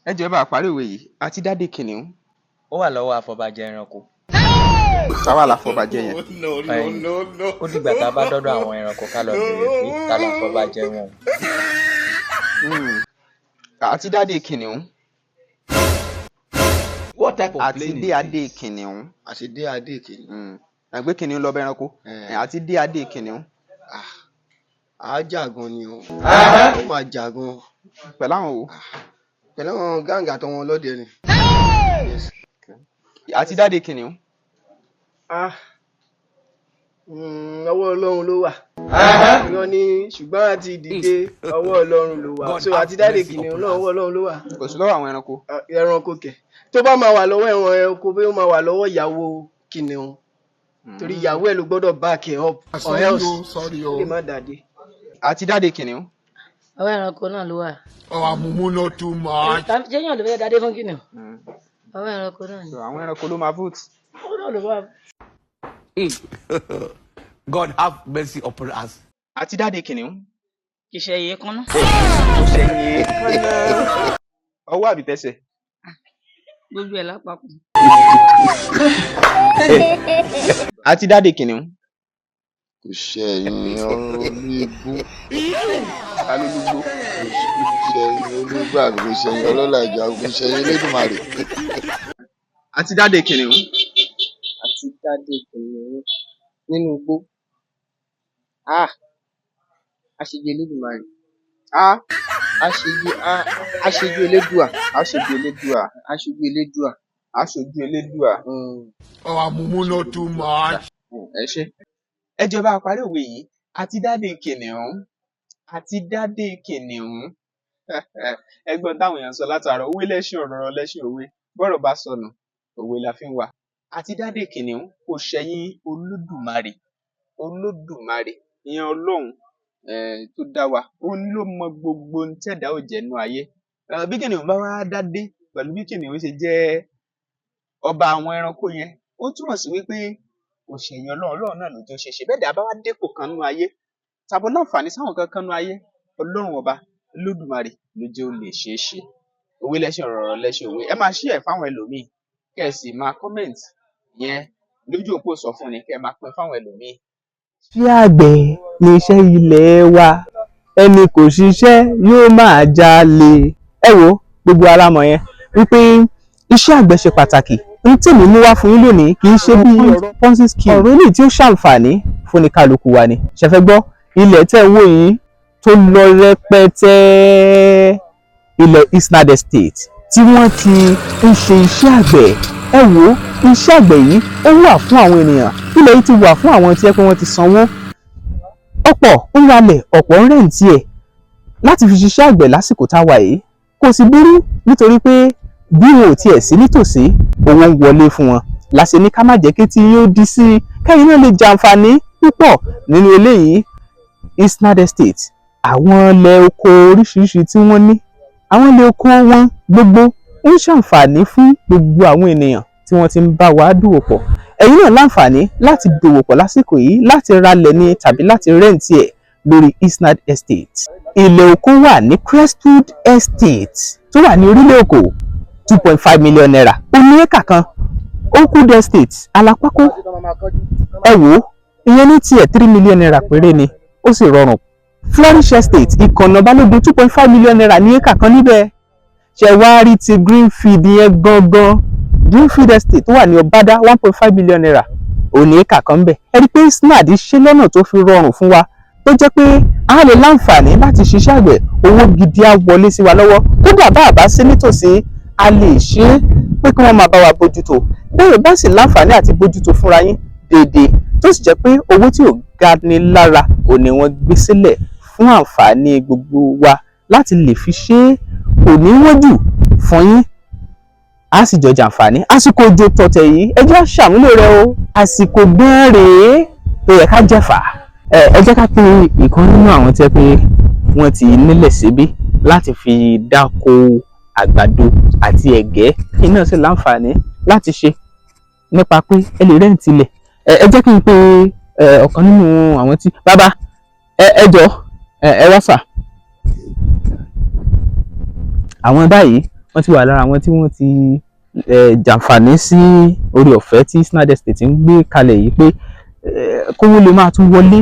Ẹ jọ̀ọ́, ẹ bá wa parí òwe yìí: àti dádé kìnìún. Ó wà lọ́wọ́ afọbajẹ ẹranko. Táwa làfọbàjẹ yẹn? Ẹ̀yìn, ó dìgbà tá a bá dọ́dọ̀ àwọn ẹranko ká lọ béèrè pé ta làfọbajẹ wọn. Àti dádé kìnìún. What type of Àti plane dé is adé this? kìnìún. Àti dé adé kìnìún. Àgbé kìnìún lọ bẹ ẹranko. Àti dé adé kìnìún. À á jà gan ni o, ó máa jà gan. Pẹ̀lú àwọn wo? Pẹ̀lú àwọn gang àtọwọn ọlọ́dẹ ni. Yes. Àti dádé kìnìún. Ah. Ọwọ́ Ọlọ́run ló wà. Wọ́n ní ṣùgbọ́n àti dìde, ọwọ́ Ọlọ́run ló wà. God So have àti dáde mercy kìnìún upon náà, us. ọwọ́ Ọlọ́run ló wà. Kò sí lọ́wọ́ àwọn ẹranko. Ah, ẹranko kẹ̀. Tó bá máa wà lọ́wọ́ ẹran ẹranko, bí ó máa wà lọ́wọ́ ìyàwó kìnìún. Torí ìyàwó ẹ̀ ló gbọ́dọ̀ back ẹ̀ up or else Sorry ó lè o. má dàdé. Àti dádé kìnìún. Ọwọ́ ẹranko náà ló wà. Oh, mumu not too much. Jẹ́yàn ló fẹ́ dádé fún kìnìún. Ọwọ́ ẹranko náà ni. So àwọn ẹranko ló máa vote. Ó náà ló wà. God have mercy upon us. Àti dádé kìnìún. Kìsẹ̀ yìí kan náà. Kò ṣẹ̀yìn kánná. Ọwọ́ àbí tẹsẹ̀? Gbogbo ẹ̀ lápapọ̀. Àti dádé kìnìún. Kò ṣẹ̀yìn olúgbó. Ta ló lúgbó? Kò ṣẹ̀yìn olúgbò àbí kò ṣẹ̀yìn ọlọ́làjà, kò ṣẹ̀yìn Elédùmarè. Àti dádé kìnìún. Àti dádé kìnìún nínú igbó, ah, aṣojú Elédùmarè. Ah. Aṣojú, ah, aṣojú Elédùà. Aṣojú Elédùà. Aṣojú Elédùà. Aṣojú Elédùà. Oh, mumu not too much. Ẹ ṣé. Ẹ jọ̀ọ́, bá a parí òwe yìí: àti dádé kìnìún. Àti dádé kìnìún. Ẹgbọ́n táwọn èèyàn sọ látàárọ̀: òwe lẹ́ṣin ọ̀rọ̀, ọ̀rọ̀ lẹ́ṣin òwe. Bọ́rọ̀ bá sọnù, òwe la fi ń wà. Àti dádé kìnìún kò ṣẹ̀yìn Olódùmarè. Olódùmarè ìyẹn Ọlọ́run tó dá wa, òun ló mọ gbogbo ohun tẹ́dá ò jẹ́ nínú ayé. Bí kìnìún bá wá dádé, pẹ̀lú bí kìnìún ṣe jẹ́ ọba àwọn ẹranko yẹn, ó túmọ̀ sí wípé kò ṣẹ̀yìn Ọlọ́run. Ọlọ́run náà ló jẹ́ ó ṣeé ṣe bẹ́ẹ̀. Dà bá wá dépò kan nínú ayé tàbí láǹfààní sáwọn kankan nínú ayé, Ọlọ́run Ọba Olódùmarè ló jẹ́ ó lè ṣeé ṣe. Òwe lẹ́ṣin ọ̀rọ̀, ọ̀rọ̀ lẹ́ṣin òwe. Ẹ máa share fáwọn ẹlòmíì, kẹ́ ẹ sì máa comment yẹn lójú òpó ìsọfúnni, kẹ́ ẹ máa pín fáwọn ẹlòmíì. Iṣẹ́ àgbẹ̀ níṣẹ́ ilé wa, ẹni kò ṣiṣẹ́ yóò máa jalè. Ẹ wo gbogbo ara mọ̀ yẹn wípé iṣẹ́ àgbẹ̀ ṣe pàtàkì. N tèmi mú wá fún yín lónìí kì í ṣe bí ọ̀rọ̀ Ponzi scheme, ọ̀rọ̀ eléyìí tí ó ṣàǹfààní fún ní kálukú wa ni. Ṣe fẹ́ gbọ́? Ilẹ̀ tẹ́ ń wò yín tó lọ rẹpẹtẹ, ilẹ̀ Isnad Estate tí wọ́n ti ń ṣe iṣẹ́ àgbẹ̀. Ẹ wo, iṣẹ́ àgbẹ̀ yìí, ó wà fún àwọn ènìyàn. Ilẹ̀ yìí ti wà fún àwọn tí ẹ pé wọ́n ti sanwó, ọ̀pọ̀ ń ralẹ̀, ọ̀pọ̀ ń rent ẹ̀ láti fi ṣiṣẹ́ àgbẹ̀ lásìkò tá a wà yìí. Kò sì burú, nítorí pé bí wọn ò tiẹ̀ sí nítòsí, owó ń wọlé fún wọn. Láṣẹ ní ká má jẹ́ kí tí yóò di sí i, kẹ́yìn náà lè jàǹfààní púpọ̀ nínú eléyìí. Isnad Estate, àwọn ilẹ̀ oko oríṣiríṣi tí wọ́n ní, àwọn ilẹ̀ oko wọn gbogbo ń ṣàǹfààní fún gbogbo àwọn ènìyàn tí wọ́n ti ń bá wa dòwò pọ̀. Ẹ̀yin náà láǹfààní láti dòwò pọ̀ lásìkò yìí, láti ralẹ̀ ní tàbí láti rent ẹ̀ lórí Isnad Estate. Ilẹ̀ oko wà ní Crestwood Estate tó wà ní orílẹ̀ òkò, ₦2.5 million ó ní éka kan. Oakwood Estate, Alápákó, ẹ wò ó, ìyẹn ní tiẹ̀, ₦3 million péré ni, ó sì rọrùn. Flourish Estate, Ìkànnà Balógun, ₦2.5 million ní éka kan níbẹ̀. Ṣe wá rí ti Greenfield yẹn gangan, Greenfield Estate tó wà ní Ọbádá, ₦1.5 million òní éka kan bẹ̀. Ẹ rí i pé Isnad ṣe lọ́nà tó fi rọrùn fún wa, tó jẹ́ pé a lè láǹfààní láti ṣiṣẹ́ àgbẹ̀, owó gidi á wọlé sí wa lọ́wọ́. Kódà bá a bá sí nítòsí, a lè ṣe é pé kí wọ́n máa bá wa bójútó. Bẹ́ẹ̀ bá sì láǹfààní àti bójútó fúnra yín déédéé, tó sì jẹ́ pé owó tí ò ga ni lára ò ní wọ́n gbé sílẹ̀ fún àǹfààní gbogbo wa láti lè fi ṣe é, kò ní wọ́n jù fún yín, a sì jọ jàǹfààní. Àsìkò òjò tọ̀tẹ̀ yìí, ẹ jẹ́ á ṣàmúlò rẹ̀ o. Àsìkò gan rèé tó yẹ ká jẹ̀fà. Ẹ jẹ́ ká pe ìkan nínú àwọn tí ẹ pé wọ́n ti nílẹ̀ síbí láti fi dáko àgbàdo àti ẹ̀gẹ́, kí náà sì láǹfààní láti ṣe nípa pé ẹ lè rent ilẹ̀. Ẹ jẹ́ kí n pe ọ̀kan nínú àwọn tí bàbá ẹ jọ, ẹ wá sà. Àwọn báyìí Wọ́n ti wà lára àwọn tí wọ́n ti jàǹfààní sí orí ọ̀fẹ́ tí Isnad Estate ń gbé kalẹ̀ yìí pé kówó lè máa tún wọlé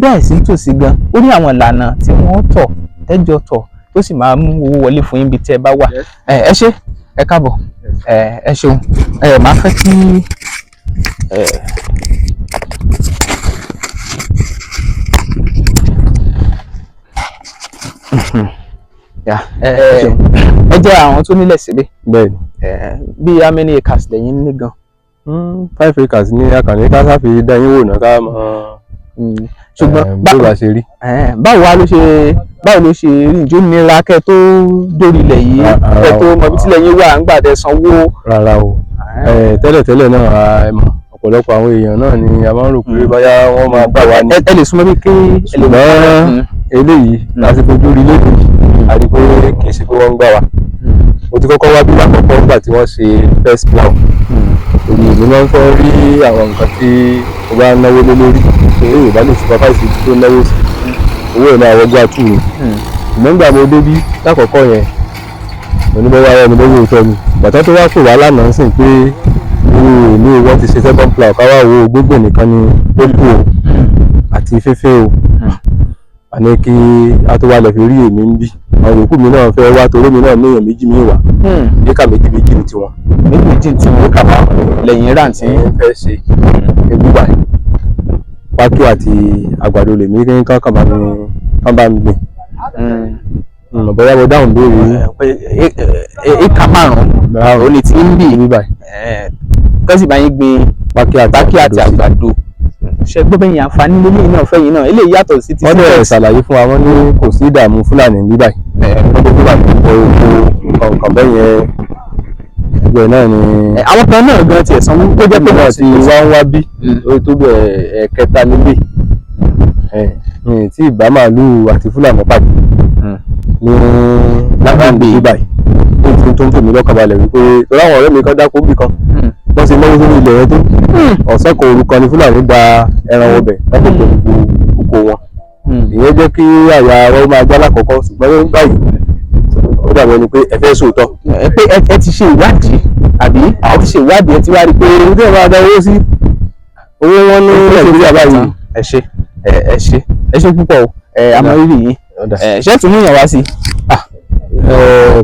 bẹ́ẹ̀ sí tòsí gan. Ó ní àwọn ìlànà tí wọ́n tọ̀ tẹ́jọ tọ̀ tó sì máa mú owó wọlé fún yín bí tẹ́ ẹ bá wà. Ẹ ṣé, ẹ káàbọ̀, ẹ ṣeun. Máa fẹ́ kí ẹ jẹ́ àwọn tó nílẹ̀ síbí. Bẹ́ẹ̀ni. Bí how many acres lẹ́yìn ní gan? 5 acres ní akànnì ká sáfi dá yín wò náà ká mọ ṣùgbọ́n bó bá ṣe rí. Báwo wá ló ṣe, báwo ló ṣe rí? Ìjó nira kẹ́ tó dórí ilẹ̀ yìí, kẹ́ tó mọ ibi tílẹ̀ yín wà ńgbà tẹ́ sanwó? Rárá o. Tẹ́lẹ̀tẹ́lẹ̀ náà, ẹ mọ̀, ọ̀pọ̀lọpọ̀ àwọn èèyàn náà ni a máa ń rò pé bóyá wọ́n máa gbà wá ní. Ẹ lè súnmọ́ bí kí ẹ lè Ṣùgbọ́n eléyìí láti fojú rí lóde, a rí pé kì í ṣe pé wọ́n ń gbà wá. Mo ti kọ́kọ́ wá bí lákọ̀ọ́kọ́ nígbà tí wọ́n ṣe first plan. Èmi èmi máa ń fẹ́ rí àwọn nǹkan tí mo bá náwó lé lórí, pé èyí bá lè supervise ibi tó náwó sí, owó ẹ̀ máa wọgbó àtú mi. Ṣùgbọ́n nígbà mo débí lákọ̀ọ́kọ́ yẹn, mo ní bọ́wá ẹni bọ́wọ́ òótọ́ ni. Bàtà tó wá pè wá lánàá sìn pé owó èlé wọ́n ti ṣe second plan, ká wá wo gbogbo nìkan ni ó kù o àti fífín o. A ní kí a tó wá lọ fi rí èmi ń bí àwọn yòókù mi náà fẹ́ wá, torí mi náà ní èèyàn méjì mi wà, éka méjì méjì ní tiwọn. Méjì méjì tí wọ́n Éka márùn lẹ́yìn rántí. ń fẹ́ ṣe ní gbígbà pákí àti àgbàdo lèmi kí kán kàn bá mi, kán bá mi gbìn. Bóyá mo dáhùn béèrè yín. Éka 5 ó ní tí ń bì ní báyìí. Kán sì bá yín gbin pákí àti pákí àti àgbàdo. Ṣe gbọ́ bẹ́yìn àǹfààní lélẹ́yìn náà fẹ́yìn náà, eléyìí yàtọ̀ sí ti Wọ́n dẹ̀ ṣàlàyé fún wa, wọ́n ní kò sí ìdààmú Fúlàní ní báyìí. Wọ́n ní Fúlàní ń bọ oko nǹkan bẹ́ẹ̀ yẹn, gbogbo ẹ̀ náà ni. Àwọn kan náà gan tiẹ̀ sanwó tó jẹ́ pé náà ti wá ń wá bí ó tó bẹ̀ ẹ̀ẹ̀kẹta níbí mi tí ìbá màálùú àti Fúlàní pàdé ní lágbàgbé yìí báyìí. Ó ti tó ń fèmí lọ́kàn balẹ̀ wípé torí àwọn ọ̀rẹ́ mi kan dákó bì kan, wọ́n ti náwó sórí ilẹ̀ yẹn tó ọ̀sán kan òru kan ni Fúlàní gba ẹran ọbẹ̀ láti jẹ gbogbo oko wọn. Ìyẹn jẹ́ kí àyà wọn máa já lákọ̀ọ́kọ́, ṣùgbọ́n báyìí ó dàbí ẹni pé ẹ fẹ́ sòótọ́. Ẹ pé ẹ ti ṣe ìwádìí àbí? Ẹ ti ṣe ìwádìí, ẹ ti wá rí i pé owó tí ẹ máa da owó sí, owó wọn ní Nàìjíríà báyìí. Ẹ ṣé, ẹ ṣé, ẹ ṣé púpọ̀ o. Ẹ amọ̀rírì yín. Ẹ ṣé tún mú yàn wá sí i?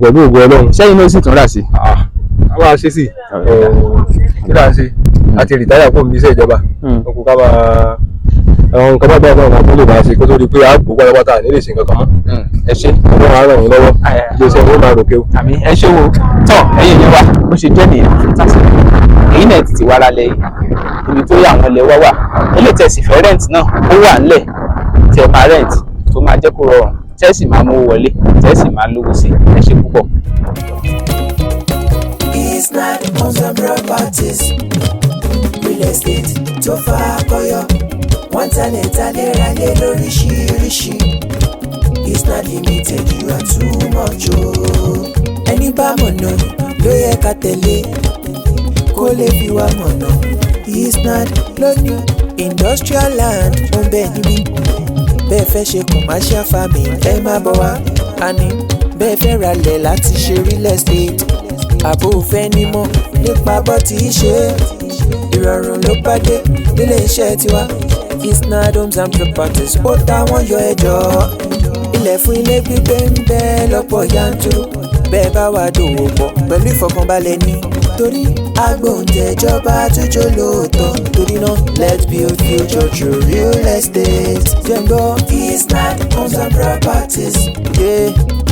Pẹ̀lú ògo Ọlọ́run. Sẹ́yìn náà sì tún rà sí. A máa ṣe sí kí là ń ṣe àti rìtáyà kó mi iṣẹ́ ìjọba ọkọ̀ ká máa àwọn nǹkan bá bá àwọn tó lè máa ṣe kó tó di pé a gbó pátápátá ní lè ṣe nǹkan kan mọ́. Ẹ ṣé. Ọlọ́run á ràn yín lọ́wọ́, iléeṣẹ́ owó máa ròkè o. Àmín, ẹ ṣé wo tọ́ ẹ̀yin yẹn wá bó ṣe jẹ́ nìyẹn fún tàṣí. Èyí náà ti ti wá lálẹ́ yìí ibi tó yẹ àwọn ilẹ̀ wá wà, ilé tẹ̀sí fẹ́ rent náà ó wà ńlẹ̀ tẹ̀ máa rent tó máa jẹ́ kó rọrùn, tẹ́sì máa mú wọlé, tẹ́sì máa lówó sí. Ẹ ṣé púpọ̀. Isnad Homes and Properties, real estate tó fakọyọ, wọ́n talẹ̀ talẹ̀ ralẹ̀ lóríṣiríṣi. Isnad Limited, you are too much o. Ẹni bá mọ̀nà ló yẹ ká tẹ̀lé, kó lè fi wá mọ̀nà. Isnad lóní industrial land ó ń bẹ níbí. Bẹ́ẹ̀ fẹ́ ṣe commercial farming, ẹ má bọ̀ wá. Àní bẹ́ẹ̀ fẹ́ ralẹ̀ láti ṣe real estate, àbò fẹ́ nímọ̀ nípa bó ti ṣe é, ìrọ̀rùn ló bá dé nílé iṣẹ́ tiwa. Isnad Homes and Properties, ó táwọn yọ ẹjọ́. Ilẹ̀ fún ilé gbígbé ń bẹ lọ́pọ̀ yanturu. Bẹ́ẹ̀ bá wà dòwò pọ̀ pẹ̀lú ìfọkànbalẹ̀ ní, torí agbóǹtẹ̀jọba tó jó lóòótọ́. Torí náà, let's build future through real estate. Jẹ́ngbọ́ Isnad Homes and Properties, yeah.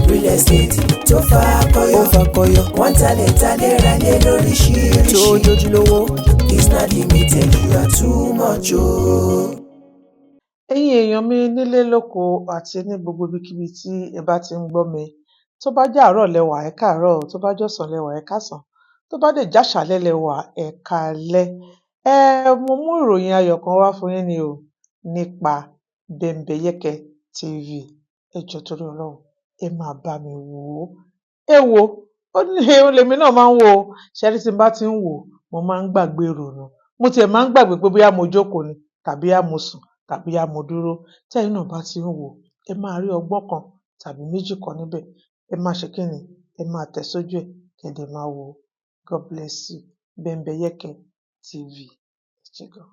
Real estate tó fakọyọ, ó fakọyọ, wọ́n talẹ̀ talẹ̀ ralẹ̀ lóríṣiríṣi tó jójúlówó. Isnad Limited, you are too much o. Ẹ̀yin èèyàn mi nílé lóko àti ní gbogbo ibikíbi tí ẹ bá ti ń gbọ́ mi, tó bá jẹ́ àárọ̀ lẹ wà, ẹ káàárọ̀ o, tó bá jọ̀sán lẹ wà, ẹ káàsán, tó bá dẹ̀ jáṣàálẹ́ lẹ wà, ẹ káalẹ́. Mo mú ìròyìn ayọ̀ kan wá fún yín ni o nípa Bembeyeke TV. Ẹ jọ̀ọ́, torí Ọlọ́run, ẹ máa bá mi wò ó. Ẹ wò ó ní òun lèmi náà máa ń wò ó. Ṣé rí, tí n bá ti ń wò ó, mo máa ń gbàgbé ìrònú. Mo tiẹ̀ máa ń gbàgbé pé bóyá mo jókòó ni tàbí bóyá mo sùn tàbí bóyá mo dúró. Tẹ́yin náà bá ti ń wò ó, ẹ máa rí ọgbọ́n kan tàbí méjì kọ́ níbẹ̀. Ẹ máa ṣe kí ni? Ẹ máa tẹ̀ sójú ẹ̀, kẹ́ dẹ̀ máa wò ó. God bless you. Bembeyeke TV. Ẹ ṣé gan.